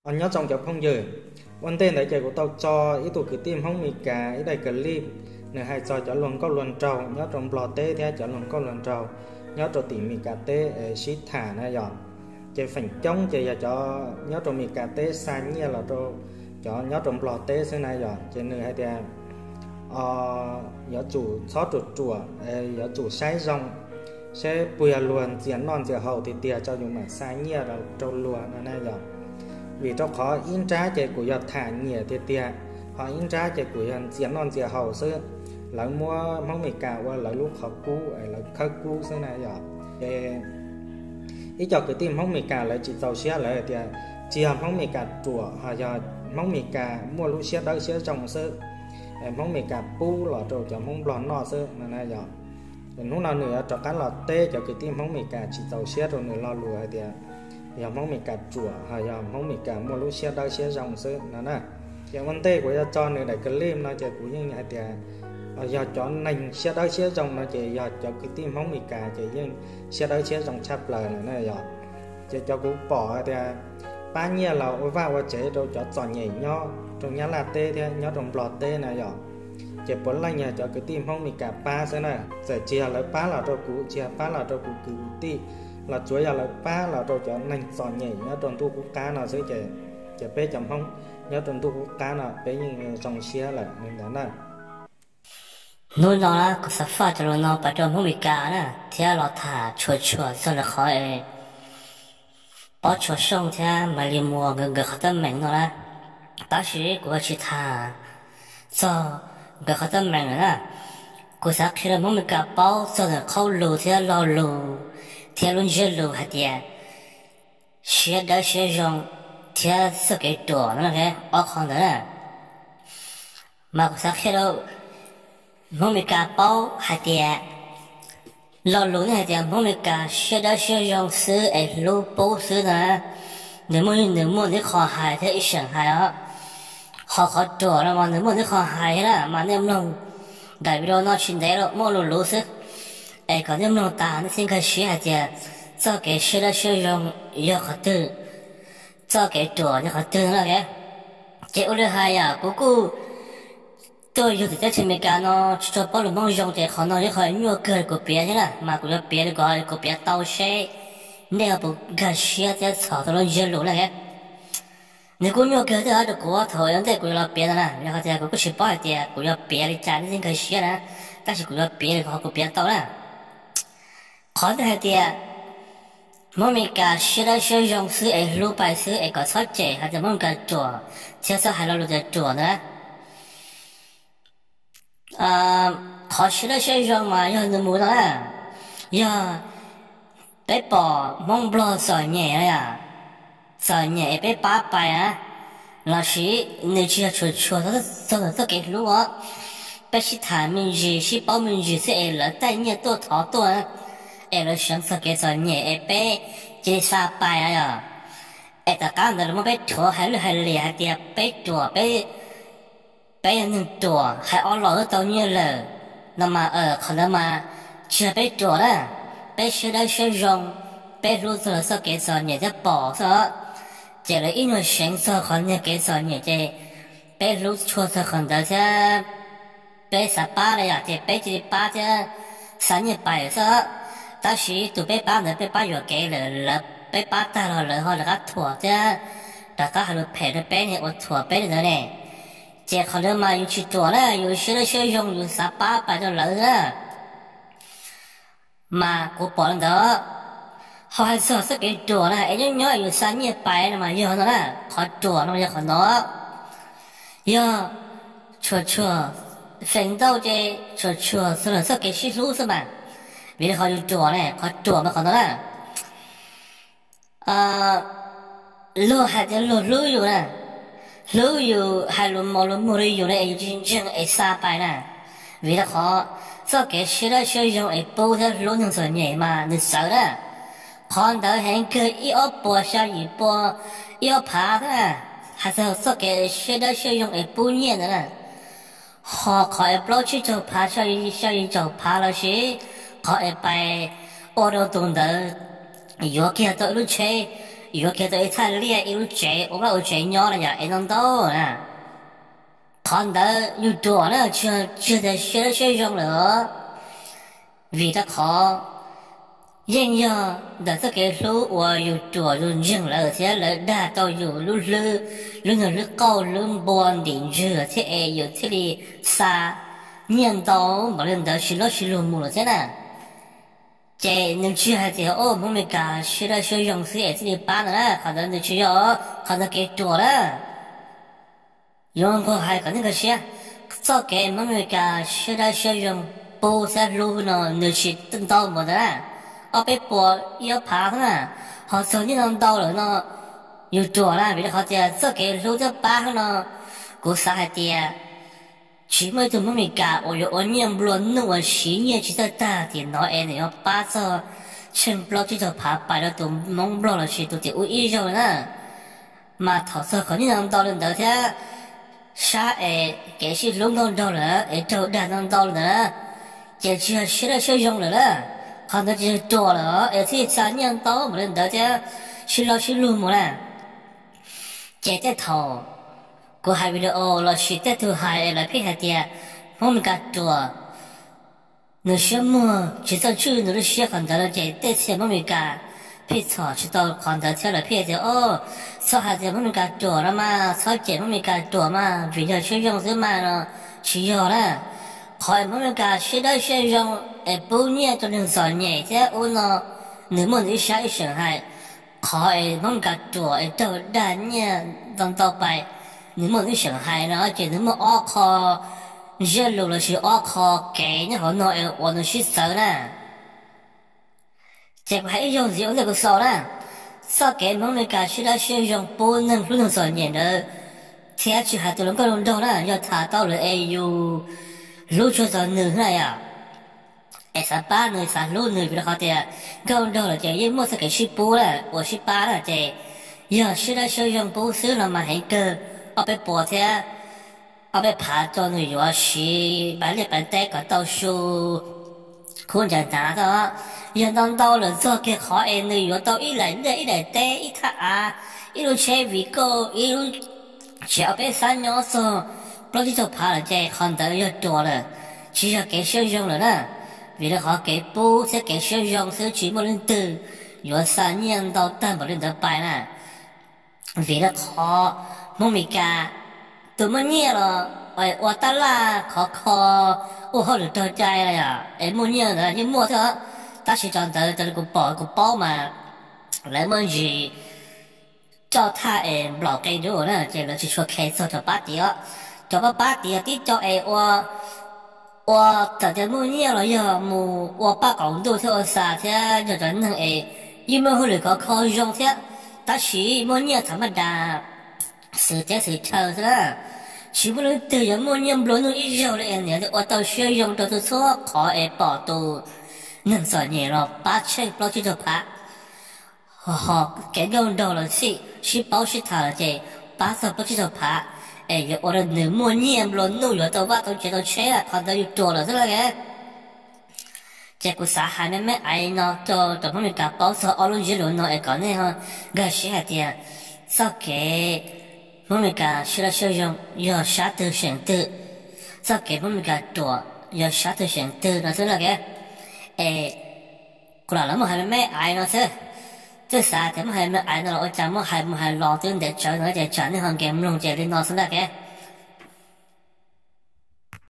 Os, nyob zoo cov phooj ywg, ua ntej ntawd ces kuv tau tso ib tug kwv tij Hmoob Mes Kas ib daim clip, nws hais txog cov luag nkauj luag nraug nyob rau Nplog teb thiab cov luag nkauj luag nraug nyob rau tim Mes Kas teb es sib tham na yom. Ces feem coob ces yog cov nyob rau Mes Kas teb xa nyiaj los rau cov nyob rau Nplog teb xwb na yom. Ces nws hais tias yuav tsum txhob ruam ruam, yuav tsum saib zoo seb puas yog luag ntxias noj ntxias haus tiag tiag tso yus mam xa nyiaj rau luag no na yom. Vim rau qhov ib nrab ces kuv yog tham nyiam tiag tiag, ho ib nrab ces kuv yog ntxias noj ntxias haus xwb. Lawv muab Hmoob Mes Kas ua lawv lub qhov kub, lawv khawb kub xwb na yom. Ces ib co kwv tij Hmoob Mes Kas lawv tsis txaus siab, lawv hais tias tsis yog Hmoob Mes Kas ruam, ho yog Hmoob Mes Kas muaj lub siab dawb siab zoo xwb, Hmoob Mes Kas pub los rau cov Hmoob Nplog noj xwb no na yom. Hnub no nws yuav rov qab los teb cov kwv tij Hmoob Mes Kas tsis txaus siab rau nws lo lus hais tias yog Hmoob Mes Kas ruam, ho yog Hmoob Mes Kas muaj lub siab dawb siab zoo xwb no na. Ces ua ntej kuv yuav tso nws daim clip no ces kuv yeej hais tias yog cov neeg siab dawb siab zoo no ces yog cov kwv tij Hmoob Mes Kas ces yeej siab dawb siab zoo tshaj plaws lawm na yom. Ces cov kuv pom hais tias pab nyiaj los ua vaj ua tsev rau cov txom nyem nyob rau Nyab Laj teb thiab nyob rau Nplog teb na yom, ces puav leej yog cov kwv tij Hmoob Mes Kas pab xwb na. Txawm tsis yog lawv pab los rau kuv, tsis yog pab los rau kuv kwv kuv tij, los tsuav yog lawv pab los rau cov neeg txom nyem nyob rau ntuj qub qab no xwb ces, ces peb cov Hmoob nyob rau ntuj qub qab no peb yeej zoo siab lawm li ntawd na. Hnub no na kuv xav faj cov lus no pab rau Hmoob Mes Kas na thiab los tham tshua tshua txog lawv qhov es Pob Tsuas Xyooj thiab Maiv Lis Muas nkawd, nkawd qhov teeb meem no na. Tab sis kuv yuav tsis tham txog nkawd qhov teeb meem lawm na. Kuv xav qhia rau Hmoob Mes Kas paub txog ntawm qhauj lus thiab lo lus thiab lub ntsiab lus hais tias siab dawb siab zoo thiab txoj kev ruam no, ob qho ntawd na. Mas kuv xav qhia rau Hmoob Mes Kas paub hais tias lo lus nej hais tias Hmoob Mes Kas siab dawb siab zoo xwb es hlub pub xwb no na, nws muaj, nws muaj ntau qho hais thiab ib seem hais os. Ho qhov ruam no mas nws muaj ntau qho hais thiab na, mas nej mloog daim video no tsis ntev lawm, muaj lus luv xwb. Es kom nej mloog tas nej thiaj nkag siab hais tias txoj kev siab dawb siab zoo yog qhov twg, txoj kev ruam yog qhov twg no na. Ces ua li hais yom, kuv kuj tuaj yug tim teb chaws Amelikas no tsis tshua paub lus Hmoob zoo ces qhov no yog qhov nyuaj kawg kuv piav thiab na, mas kuv yuav piav li ko kuv piav tau seb nej ho puas nkag siab thiab txhom tau lub ntsiab lus na. Nws kuj nyuaj kawg thiab rau kuv thaum ua ntej kuv yuav los piav no na, yog hais tias kuv kuj tsis paub hais tias kuv yuav piav li cas nej thiaj nkag siab na, tab sis kuv yuav piav li ko kuv piav tau na. Qhov nej hais tias Hmoob Mes Kas siab dawb siab zoo xwb es hlub pais xwb es kom txhob cem hais tias Hmoob Mes Kas ruam thiab txhob hais lo lus tias ruam ntawd na. Qhov siab dawb siab zoo mas yog nws mus no na, yog peb pom Hmoob Nplog txom nyem no yom, txom nyem es peb pab pais na, lossis nws tsis yog tshua tshua txog txoj kev hlub os, peb sib tham me ntsis sib paub me ntsis xwb es lawv taij nyiaj tuaj thov tuaj, es lawv seev txog kev txom nyem es peb cia li xa pais na yom. Es tom qab ntawd lawv muab peb rhuav hais lwj hais liam hais tias peb ruam, peb, peb yog neeg ruam, hais ob los twb tau nyiaj lawm no mas, qhov ntawd mas tsis yog peb ruam na, peb siab dawb siab zoo, peb hlub txog lawv txoj kev txom nyem thiab pom xwb os. Ces lawv ib nyuag seev txog qhov niag kev txom nyem ces peb hlub tshua txog qhov ntawd thiab peb xav pab na yom, ces peb cia li pab thiab xa nyiaj pais xwb. Tab sis tus peb pab ntawd peb pab yuam kev lawm, lawv, peb pab tag los lawv ho rov qab thuam thiab rov qab hais lus phem rau peb ne, ua thuam peb li ntawd ne. Ces qhov ntawd mas yus tsis ruam na, yus siab dawb siab zoo yus xav pab pais rau lawv na. Mas kuv pom li ntawd, ho hais txog txoj kev ruam na es nyob nyob yus xa nyiaj pais no mas yog no na, qhov ruam no mas yog qhov no. Yog tshua tshua feem ntau ces tshua tshua txog lawv txoj kev sib hlub xwb mas, vim li qhov yus ruam ne, qhov ruam mas qhov no na. Luag hais tias luag hlub yus na, hlub yus hais lus mos lus muag rau yus na es yus tsis ntseeg es xa pais na. Vim rau qhov txoj kev siab dawb siab zoo es pub thiab hlub neeg txom nyem mas nws txawv na. Qhov ntawd heev kawg ib ob puas xya yim pua, ib ob phav thiab na. Hais txog txoj kev siab dawb siab zoo es pub nyiaj ntawd na. Ho qhov es plaub tsib caug phav, xya yim caug phav lossis qhov es pais ua rau tus ntawd yuav kiag tau ib lub tsheb, yuav kiag tau ib thaj liaj ib lub tsev ua vaj ua tsev nyob na yom, es ntau ntau na. Qhov ntawd yus ruam na, tsis yog tias siab dawb siab zoo lawm os, vim rau qhov yeej yog ntawm txoj kev hlub uas yus ruam yus ntseeg lawv thiab lawv dag tau yus lub hlwb, lub nyuag hlwb qauj hlwb npua ntim ntswg thiab es yus thiaj li xa nyiaj ntau npaum li ntawd sib laub sib lug mus lawm thiab na. Ces nws tsis yog hais tias, o, Hmoob Mes Kas siab dawb siab zoo xwb es thiaj li pab ntawd na, qhov ntawd nws tsis yog, qhov ntawd kev ruam na. Yuav nqug hais kom nej nkag siab, txoj kev Hmoob Mes Kas siab dawb siab zoo pub thiab hlub no nws tsis ntau npaum ntawd na, ob peb puas ib ob phav xwb na, ho txog nyiaj ntau ntau lawm no yus ruam na, vim rau qhov tias txoj kev hlub thiab pab no, kuv xav hais tias tsis muaj ib tug Hmoob Mes Kas uas yuav ua nyiaj nplua nuj uas siv nyiaj tsis txawj tag tiam no es nws yuav pab txog tsheej plaub tsib caug phav pais rau tus Hmoob Nplog los sis tus tim ub ib zaug li na. Mas thaum txog qhov nyiaj ntau ntau li ntawd thiab sab es kev sib hlub nkauj nraug lawm es raug dag ntau ntau li ntawd na, ces tsis yog siab dawb siab zoo lawm na, qhov ntawd tsis yog ruam lawm es thiaj xa nyiaj ntau npaum li ntawd thiab sib laub sib lug mus na. Ces tej thaum kuv hais video los sis tej tug hais es lawv pheej hais tias Hmoob Mes Kas ruam, nws siab muag tsis txawj tswj nws lub siab qhov ntawd no ces tej txhia Hmoob Mes Kas pheej txhom tsis tau qhov ntawd thiab lawv pheej tias, o, txhob hais tias Hmoob Mes Kas ruam no mas, txhob cem Hmoob Mes Kas ruam mas, vim yog siab zoo xwb mas no, tsis yog na. Qhov es Hmoob Mes Kas siab dawb siab zoo es pub nyiaj rau neeg txom nyem thiab ub no, nws muaj nws ib sab ib seem hais. Qhov es Hmoob Mes Kas ruam es raug dag nyiaj ntau ntau pais, nws muaj nws ib seem hais no ces nws muaj ob qho ntsiab lus los sis ob qho kev nyob hauv no es uas nws sib txawv na. Ces kuv hais ib zaug ntxiv ua ntej kuv xaus na, txoj kev Hmoob Mes Kas siab dawb siab zoo pub neeg hlub neeg txom nyem ntawd, thiab tsis hais tus hluas nkauj hluas nraug na, yog tham tau lawm es yus hlub tshua txog nws na yom, es xav pab nws xav hlub nws vim rau qhov tias nkauj nraug lawm ces yeej muaj txoj kev sib pub na uas sib pab na ces yog siab dawb siab zoo pub xwb los mas heev kawg, ob peb puas thiab ob peb phav rau nws yuav siv pais liaj pais teb kom tau su khub ncaws hnav xwb. Yog ntau ntau lawm txog kiag qhov es nws yuav tau ib daim liaj ib daim teb ib thaj av, ib lub tsheb Vigo, ib lub tsev ob peb xab nyob txog plaub tsib caug phav lawm ces qhov ntawd yog ruam lawm, tsis yog kev siab zoo lawm na. Vim rau qhov kev pub thiab kev siab zoo xwb tsis muaj leej twg yuav xa nyiaj ntau tag npaum li ntawd pais na. Vim rau qhov Hmoob Mes Kas tus muaj nyiaj los ua tab laj khov kho ua hauj lwm raug cai los yog es muaj nyiaj ntawd yeej muaj thiab, tab sis cov ntawd raws li kuv pom kuv paub mas lawv muaj ntsis coj thaj es nplaum qe dub na ces lawv tsis tshua kheev txog cov pab tiav. Cov pab pab tiav tib co es ua, ua txawm tias muaj nyiaj los yog mus ua paj qaum ntuj thiab ua xa thiab yog cov neeg es yeej muaj hauj lwm khov kho zoo thiab, tab sis muaj nyiaj tham maj das xwm teb xwm chaw xwb na. Tsis muaj leej twg yuav muaj nyiaj nplua nuj ib zaug li es niam li ua tau siab zoo rau txhua txhua qhov es pom tus neeg txom nyem los pab tsheej plaub tsib caug phav. Ho kev nkauj nraug los xij sib paub sib tham lawm ces pab txog plaub tsib caug phav es yuav ua rau nws muaj nyiaj nplua nuj yuav tau vaj tau tsev tau tsheb, qhov ntawd yus ruam lawm xwb na. Ces kuv xav hais me me aiv no rau cov Hmoob Mes Kas paub txog ob lub ntsiab lus no es kom nej ho nkag siab hais tias txoj kev Hmoob Mes Kas siab dawb siab zoo yog sab twg seem twg, txoj kev Hmoob Mes Kas ruam yog sab twg seem twg no xwb na. Es kuv lam los muab hais me me aiv no xwb. Twb xav tias muab hais me me aiv no los ua cas muab hais mus hais los twb ntev tsawv no ces tsam nej ho nkees mloog ces li no xwb na.